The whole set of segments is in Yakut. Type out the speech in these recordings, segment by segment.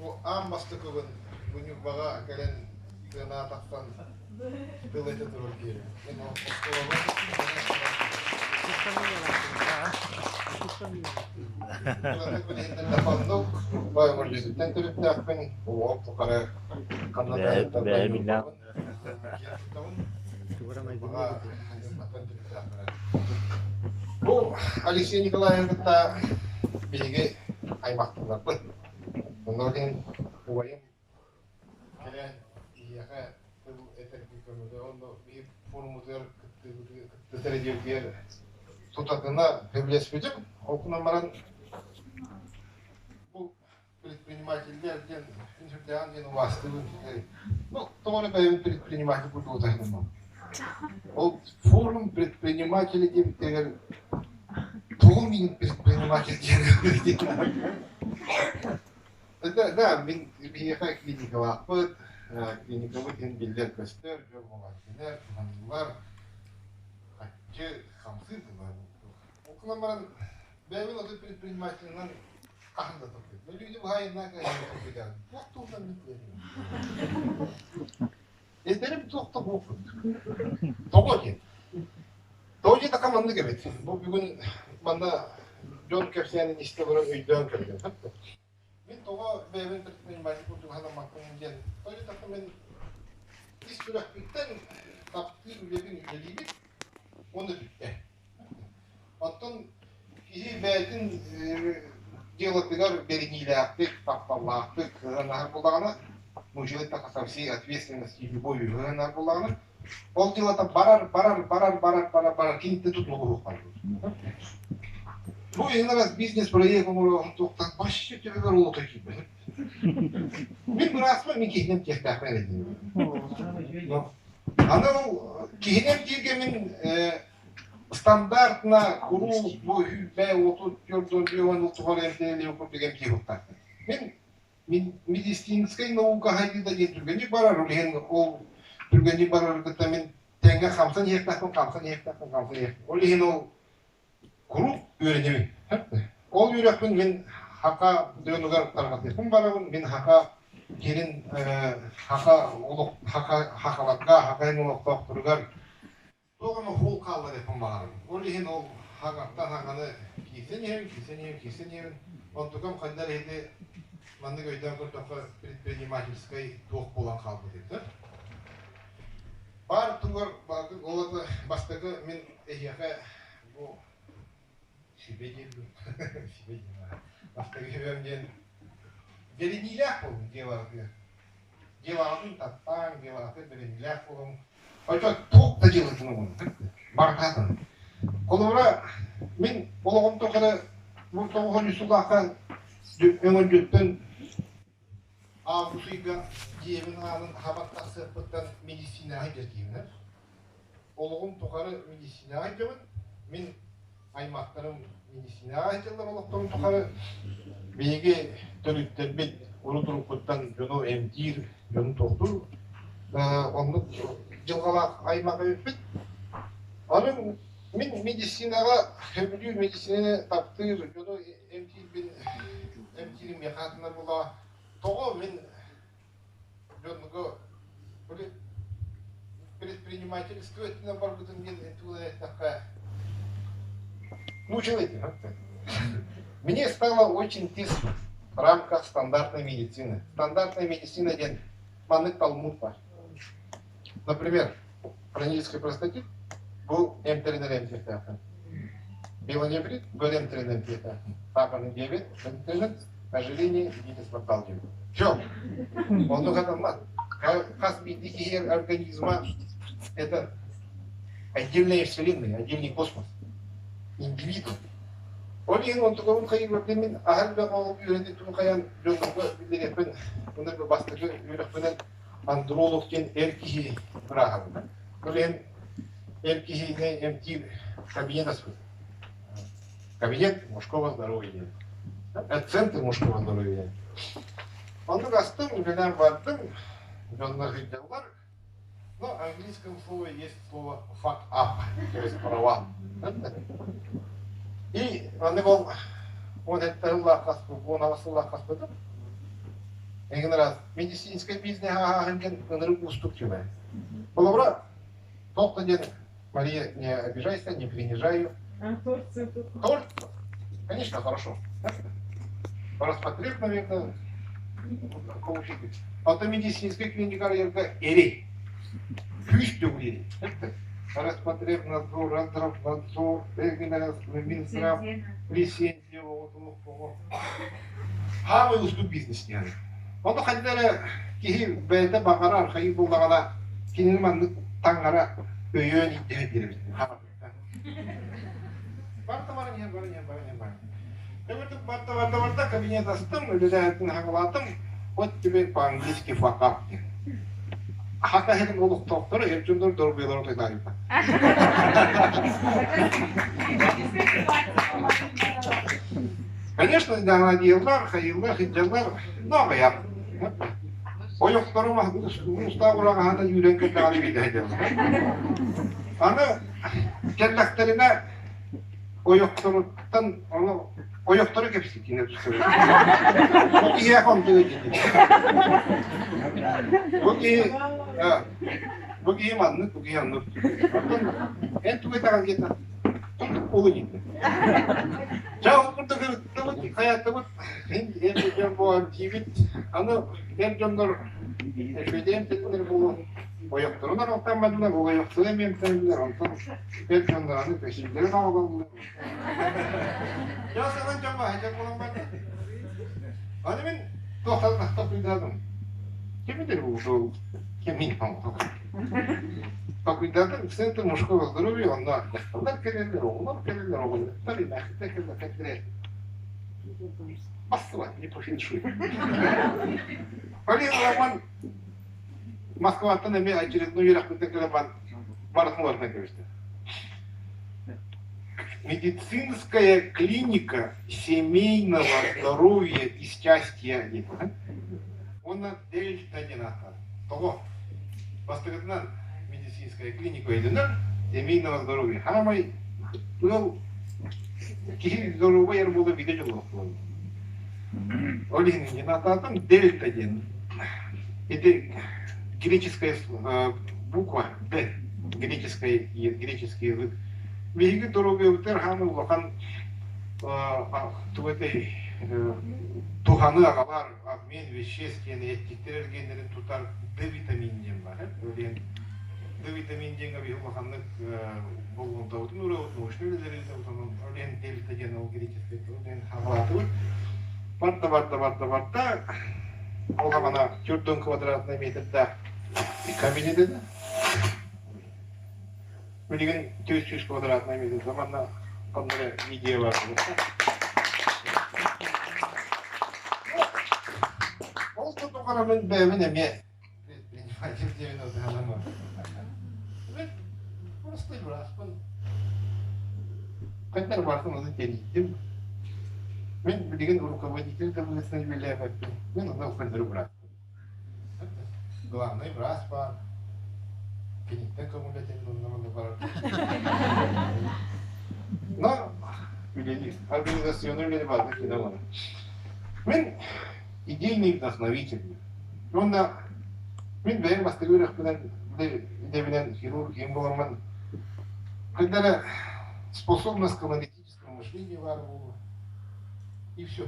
Бу аан бастакыбын бу Ньурбаҕа кэлэн сыанаҕа тахсан тыл этэ турар киһи. Мин оскуолабар Оннук Байбырдьытыттан төрүттээхпин, олоҕум тухары ханна да Ньурбабын. Бу Алексей Николаевы кытта биһиги аймахтыыларбыт. Онно иһин убайым кэлэн киһиэхэ тыл этэргэ көмөлө онно биһи форуммутугар кыттыытыгар диэбитигэр тутатына сөбүлэспитим. Ол гынан баран бу предпринимателлэр диэн сүрдээҕин диэн убаастыыбын. Ну, тоҕо эрэ бэйэбин предприниматель курдук утаһыным. Ол форум предпринимателей диэбиттэригэр тоҕо миигин предприниматель диэн Да, да, мин биһиэхэ клиникалаахпыт, клиникабыт иһин биллэр-көстөр, дьон буолааччылар, туһаныылар, харчы хамсыыр тыллар. Ол гынан баран бэйэбин отут предпринимателинэн хаһан да толкуйдум. Өлүүнү быһайыннаа кыайан толкуйдаан. Туох туһунан мин билэбин. Этэрим туох да буолбут. Тоҕо диэн. Тоҕо диэтэххэ маннык эбит. Бу бүгүн манна дьон кэпсээнин истэ олорон өйдөөн көрдүм. Мин тоҕо бэйэбин предприниматель курдук санаммаппын диэн. Тоҕо диэтэххэ мин ис сүрэхпиттэн таптыыр үлэбин үлэлиибин уонна бүттэ. Оттон киһи бэйэтин дьыалатыгар бэриниилээхтик, тапталлаахтык сыһыаннаһар буоллаҕына, мужчина со всей ответственностью и любовью сыһыаннаһар буоллаҕына, ол дьыалата барар, барар, барар, барар, барар, барар, киниттэн тутулугуруохха. Бу иһин бизнес-проект оҥоруоҕун туохтан вообще төбөбөр олото киирбэт. Мин бырааспын, мин киһинэн тиэхтээхпин эрэ диибин. Аны ол киһинэн дииргэ мин стандартно куруук бу сүүрбэ 34 диэн тухары эмтэнэлиэн курдук эмтиир уктаахпын. Мин медицинскэй наука хайдыыта диэн түргэнник барар, ол иһин ол түргэнник барары кытта мин тэҥҥэ хамсан иһиэхтээхпин, хамсан иһиэхтээхпин, хамсан иһиэхтээхпин. Ол иһин ол куруук үөрэнэбин. Ол үөрэхпин мин хака дьонугар тарҕатыахпын барабын, мин хака кирин хака олох хака хахаларга, хака олохтоохторугар туох эмэ хуул хаалларыахпын баҕарабын. Ол иһин ол хаҥаттан хаҥаны киирсэн иһэбин, киирсэн иһэбин, киирсэн иһэбин. Онтукам хайдах ити маннык өйдөөн көрдөххө предпринимательскай туох буолан хаалбыт эбит. Баар тугар ол бастакы мин эһиэхэ бу сүбэ диэн сүбэ диэн бастакы сүбэм диэн бэриниилээх буолуҥ дьыалаҕытыгар. Дьыалаҕытын таптааҥ, дьыалаҕытыгар бэриниилээх буолуҥ. Оччо туох да дьыалатын оҥорун, барытаатын. Холобура, мин олоҕум тухары бу 93 сыллаахха өҥөлдьүттэн август ыйга дьиэбин аанын хабан тахсыахпыттан медицинэҕэ дьэргиибин. Олоҕум тухары медицинэҕэ сылдьабын. Мин аймахтарым медицинэҕэ сылдьаллар олохторун тухары. Биһиги төрүттэрбит урут-уруккуттан дьону эмтиир, дьону тохтуур оннук дьылҕалаах аймах эбиппит. Аны мин медицинаҕа сөбүлүүр медицинаны таптыыр дьону эмтиирбин эмтиирим миэхэ атынар буоллаҕа. Тоҕо мин дьонго предпринимательство өттүнэн барбытым диэн тугунан эттэххэ, мучил этим. Мне стало очень тесно в рамках стандартной медицины. Стандартная медицина диэн маннык талмуд бар. Например, хронический простатит бу эмтэринэн эмтиэхтээххин. Белоневрит бу эмтэринэн эмтиэхтээххин. Сахарный диабет эмтэринэн ожирение диетис диэн. Все. Оннук атаммат. Хас биирдии киһи организма это отдельная вселенная, отдельный космос. Индивидуум. Ол иһин онтукабын хайыыбаппын мин аһар элбэх оҕо үөрэнэ тун хайан дьоннорго биллэриэхпин уонна бастакы үөрэхпинэн андролог диэн эр киһи бырааһабын. Ол иһин эр киһини эмтиир кабинет аспыт. Кабинет мужского здоровья диэн. Центр мужского здоровья. Оннук астым, үлэлээн бардым, дьоннор сылдьаллар. Но в английском слове есть слово fuck up, то есть провал. И аны ол 17 сыллаах хаспыт, 16 сыллаах хаспытым. Эҥин араас медицинскэй бизнес ааһын диэн ынырык уустук дьыала. Холобура, туох да диэн Мария, не обижайся, не принижаю. А торт Торт, конечно, хорошо. Рассмотрев, наверное, получить. Ото медицинскэй клиникаларга эрэй. Күүс төгүл Роспотребнадзор, Росздравнадзор, Минздрав, лицензия Хаамай устук бизнес диэн. Ону ханна эрэ киһи бэйэтэ баҕарар, хайыы буллаҕына, кинини маннык таҥара өйөөн ирдэһэн диэбит. Барта баран иһэн, баран иһэн, баран иһэн, баран. Төбөтүк барта барта барта кабинет астым, үлэлээһин хаҥалаатым. Вот тебе по-английски fuck диэн. Хака иһин олохтоохтору эр дьоннор доруобуйаларын тойдаарыйбат. Конечно, дииллар, хайыыллар, хиддьаллар, но аҕыйах. Ойохторум устаах ураҕаһынан үүрэн кэллэҕинэ биирдэ сылдьаллар. Аны кэллэхтэринэ ойохторуттан ону ойохтору кэпсэтиинэ Бу киһиэхэ онтуга дии. Бу киһи бу киһи маннык, бу киһи оннук. Оттон эн тугу этэҕин диэтэ ол диэтэ. Чэ ол курдук ырыттыбыт, хайаттыбыт, эр дьон буолан тиийбит. Аны эр дьоннор үчүгэйдик эмтэннэр буолуо. Ойохторун аралтамматылар, ол ойохтору эмиэ эмтэннилэр, онтон эр дьоннор аны көсүүлэрин оҕололлор. Дьэ, саҥа дьон баһыйар буолан барда. Аны мин туохтан толкуйдаатым. Ким билэр кимин Толкуйдаатым, Центр мужского здоровья онно дьахталлар кэлэллэр, оҕолор кэлэллэр, оҕонньоттор, эмээхситтэр кэлэллэр, кэллэр. Бассыбат, не по феншую. Полина Роман Москваттан эмиэ очередной үөрэхпиттэн кэлэн барытын уларытан кэбистэ. Медицинская клиника семейного здоровья и счастья диэн. Уонна Дельта диэн ааттаах. Тоҕо? Бастакытынан медицинская клиника өйдөнөр, семейного здоровья. Хаамай ыал киһи здоровай эр буола бигэ дьоллоох буолар. Ол иһин диэн ааттаатым Дельта диэн. Ити греческая буква Д, греческий, греческий язык. Биһиги доруобуйабытыгар хаамай улахан тугу этэй туһаны аҕалар обмен веществ диэн эттиктэр эргиэннэрин тутар Д витамин диэн баар. Диэн Д витамин диэҥҥэ биһи улаханнык болҕомтобутун уурабыт, научнай үлэлэри ыытабыт, онон ол иһин дельта диэн ол греческий тыл диэн хаалаатыбыт. Барда, барда, барда, барда. Ол хамана 4 квадратный метрдаах кабинет этэ. Билигин 400 квадратный метр манна ханна эрэ видео бар. Ол тухары мин бэйэбин эмиэ предприниматель диэбин отыһанам. Мен просто быраспын. Хайдар бартын оны тэрийдим. Мин билигин руководитель да быһыытынан үлэлээбэппин. Мин онно көннөрү бырааппын. Главный быраас баар. Киниттэн көҥүллэтэн онно барар. Но үлэлиир. Организационный үлэни барыта кини оҥорор. Мин идейный вдохновитель. Уонна мин бэйэм бастакы үөрэхпинэн идэбинэн хирург киһим буоламмын когда эрэ способность к аналитическому мышлению баар буолуо. И все.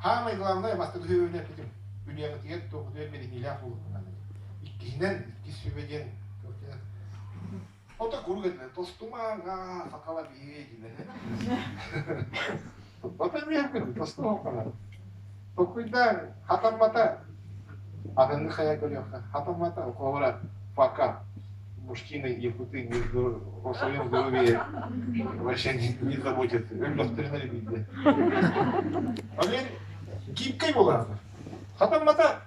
Самое главное, бастакы сүбэбин эппитим, үлэҕитигэр туохутугар бэриниилээх буолуоххун наада. Иккиһинэн, иккис сүбэ диэн Ото куруук этилэр, тостумаҥ, аа, сакала биһиги дииллэр. Ото эмиэ тостуоххуна. Толкуйдаан, хатаммата, атыннык хайа көрүөххэ, хатаммата, холобура, пока мужчины якуты не о своем здоровье вообще не заботятся. Өллөхтөрүнэ билбит. Ол иһин гибкэй буолаахтар. Хатаммата,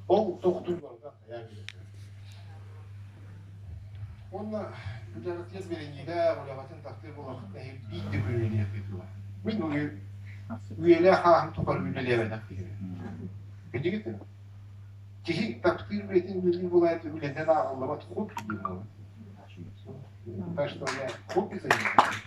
ол тохтуур барыта хайаан билэр. Уонна үлэҕитигэр бэриниилээх, үлэҕитин таптыыр буоллаххытына биир да күн үлэлиэххит дуо? Мин үйэлээх ааһым тухары үлэлээбэтэх киһибин. Билигит Киһи таптыыр үлэтин үлэлиир буолаат үлэтинэн ааҕыллыбат хобби диэн буолар. Так что я хобби занимаюсь.